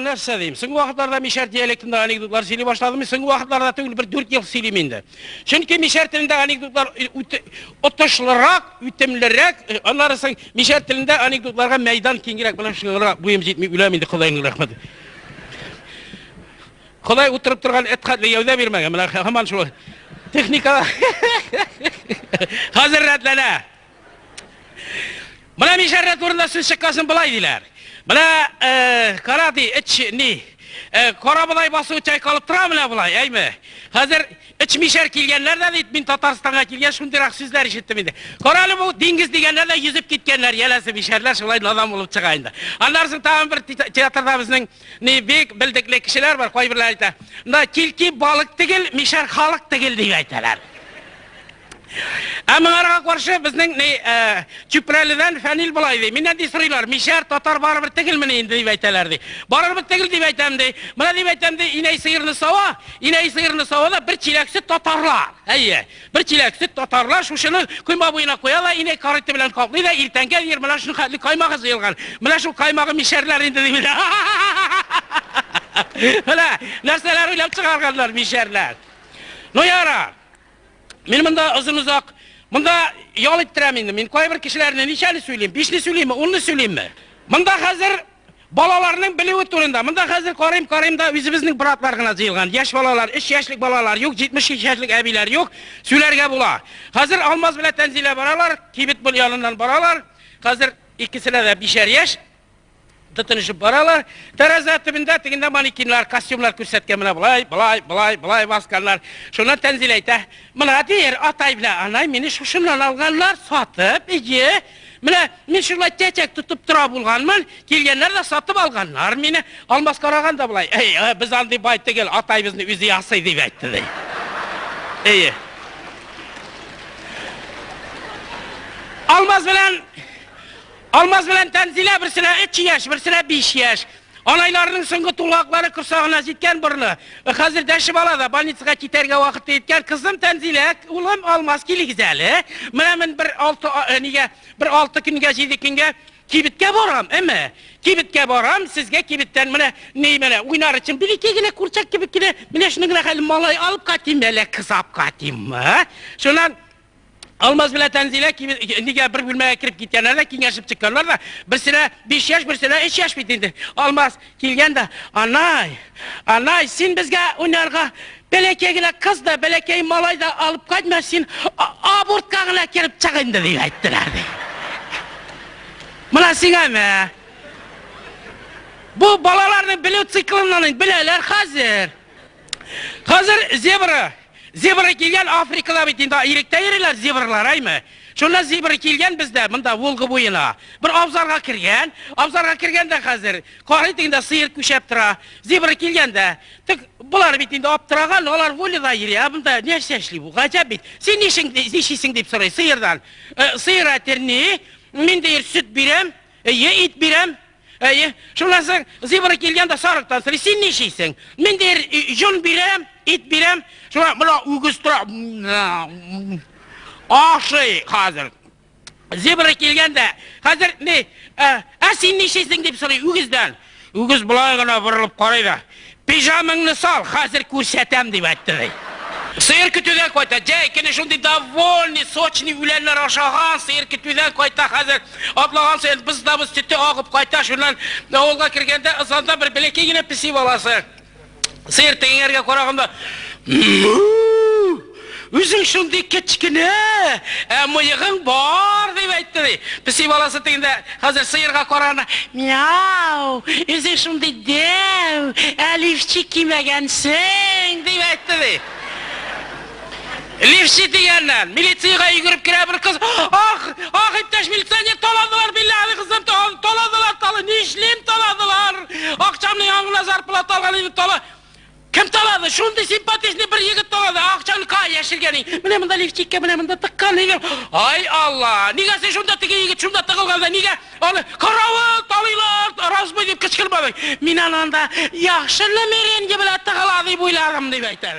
нәрсә дим? Соңгы вакытларда мишәр диалектында анекдотлар сөйли башладым. Соңгы вакытларда түгел, бер 4 ел сөйлим инде. Чөнки мишәр телендә анекдотлар отышлырак, үтемлерәк. Аннары соң мишәр телендә анекдотларга мәйдан киңрәк. Менә шуңа буем җитми, үләм инде, Ходайның рәхмәте. Ходай утырып торган эт хәтле гәүдә бирмәгән. Менә һаман шул техника хәзер рәтләнә. Менә мишәрләр турында сүз чыккасын болай диләр. Менә э, кара ди, эч ни, э, кара бодай басуы чайкалып тора менә болай, әйме. Хәзер өч мишәр килгәннәр дә бит, мин Татарстанга килгән шундыйрак сүзләр ишеттем инде. Кара әле бу диңгез дигәннәр дә йөзеп киткәннәр, янәсе мишәрләр шулай надан булып чыга инде. Аннан соң тагын бер театрда безнең ни бик белдекле кешеләр бар, кайберләр әйтә. Менә килки балык түгел, мишәр халык түгел дип әйтәләр. Ә моңарга каршы безнең ни э, Чүпрәледән Фәнил болай ди. Миннән ди сорыйлар, мишәр татар барыбер түгелмени инде дип әйтәләр ди. Барыбер түгел дип әйтәм ди. Менә дип әйтәм ди, инәй сыерны сава, инәй сыерны сава да бер чиләк сөт татарлар. Әйе, бер чиләк сөт татарлар шушыны койма буена куя да инәй карыты белән каплый да иртәнгә дияр менә шуның хәтле каймагы җыелган. Менә шул каймагы мишәрләр инде ди. Менә нәрсәләр уйлап чыгарганнар мишәрләр. Ну ярар. Мин монда озын-озак, монда ял иттерәм инде. Мин кайбер кешеләрне ничәне сөйлим? Бишне сөйлимме, унны сөйлимме? Монда хәзер балаларның белүе турында. Монда хәзер карыйм, карыйм да үзебезнең братлар гына җыелган. Яшь балалар, 3 яшьлек балалар юк, 73 яшьлек әбиләр юк. Сөйләргә була. Хәзер Алмаз белән Тәнзилә баралар, кибет бул яныннан баралар. Хәзер икесенә дә бишәр яшь. Тотынышып баралар. Тәрәзә төбендә тегендә манекеннар, костюмнар күрсәткән менә болай, болай, болай, болай басканнар. Шуннан Тәнзилә әйтә, менә дир, атай белән анай мине шушыннан алганнар, сатып, ие. Менә мин шулай чәчәк тотып тора булганмын, килгәннәр дә сатып алганнар мине. Алмаз караган да болай, әй, без андый бай түгел, атай безне үзе ясый дип әйтте ди. Әйе. Алмаз белән Алмаз белән Тәнзилә берсенә 3 яшь, берсенә 5 яшь. Анайларының соңгы тулгаклары корсагына җиткән борны. Хәзер дәшеп ала да, больницага китәргә вакыт җиткән. Кызым Тәнзилә, улым Алмаз, килегез әле. Менә мин бер алты нигә, бер алты көнгә, җиде көнгә кибеткә барам, әмма кибеткә барам, сезгә кибеттән менә ни менә уйнар өчен бер ике генә курчак кебек кенә, менә шуны гына хәл малай алып кайтыйм әле, кыз алып кайтыйммы? Шуннан Алмаз белән Тәнзилә нигә бер бүлмәгә кереп киткәннәр дә, киңәшеп чыкканнар да, берсенә 5 яшь, берсенә 3 яшь бит инде. Алмаз килгән дә, "Анай, анай, син безгә уйнарга бәләкәй генә кыз да, бәләкәй малай да алып кайтма, син абортка гына кереп чык инде", дип әйттеләр ди. Менә сиңа мә. Бу балаларның белү циклыннан инде беләләр хәзер. Хәзер зебра Зебра килгән Африкада бит инде иректә йөриләр зебралар, әйме? Шуннан зебра килгән бездә, монда Волга буена. Бер абзарга кергән, абзарга кергән дә хәзер карый тегендә сыер күшәп тора. Зебра килгән дә, тик болар бит инде аптыраган, алар воледа йөри, ә монда нәрсә эшли бу? Гаҗәп бит. Син нишең, нишисең дип сорый сыердан. Э, сыер әйтер ни? Мин дә сөт бирәм, әйе, ит бирәм. Әйе, шуннан соң зебра килгән дә сарыктан сорый, син нишисең? Мин дә җон бирәм, ит бирәм. Шуңа менә үгез тора. Ашый хәзер. Зебра килгән дә, хәзер ни, ә, ә син нишисең дип сорый үгездән. Үгез болай гына борылып карый да, пижамыңны сал, хәзер күрсәтәм дип әйтте ди. Сыер көтүдән кайта. Җәй көне шундый довольный, сочный үләннәр ашаган сыер көтүдән кайта хәзер. Атлаган саен быз да быз сөте агып кайта. Шуннан авылга кергәндә ызанда бер бәләкәй генә песи баласы. Сыер тегеңәргә караганда, Үзең шундый кечкенә, ә мыегың бар, дип әйтте ди. Песи баласы тегендә хәзер сыерга караганда, мяу, үзең шундый дәү, ә лифчик кимәгәнсең, дип әйтте ди. Лифчик дигәннән, милициягә йөгереп керә бер кыз. Ах, ах, иптәш милиционер, таладылар, билләһи кызым, таладылар, талы, нишлим, таладылар. Акчамны яңа зарплата алган идем, тала. Кем талады? Шундый симпатичный бер егет талады. Акчаны кая яшергән? Менә монда лифчиккә, менә монда тыккан идем. Ай Алла! Нигә син шунда теге егет шунда тыгылганда нигә аны каравыл талыйлар, разбой дип кычкырмадың? Мин аны анда яхшы намерение белән тыгыла дип уйладым дип әйтә.